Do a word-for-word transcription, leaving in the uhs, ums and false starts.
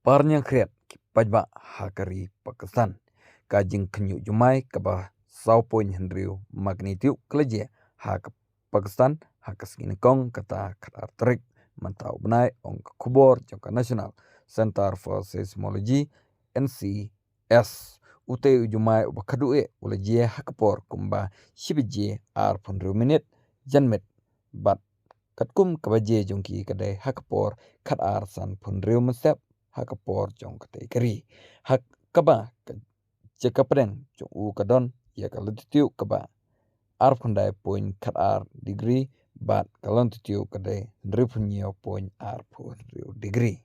Arphew hynriew ki paidbah ha ka ri Pakistan. Ka jingkhynñiuh jumai kaba saw point hynriew magnitude ka la jia ha ka Pakistan ha ka sngi nyngkong, kata khatar tarik mynta u bnai, ong ka khubor jong ka National Centre for Seismology, N C S. U tei u jumai uba khadduh eh u la jia ha ka por kumba shi baje arphew hynriew minit janmiet, bad katkum ka baje jong ki ka dei ha ka por khatar sanphew hynriew mynstep ha ka por jong ka tei ka ri, ha kaba ka jaka pdeng jong u ka don ïa ka longitude kaba arphew khyndai point khatar degree bad ka longitude ka dei hynriewphew hynñiew point arphew hynriew degree.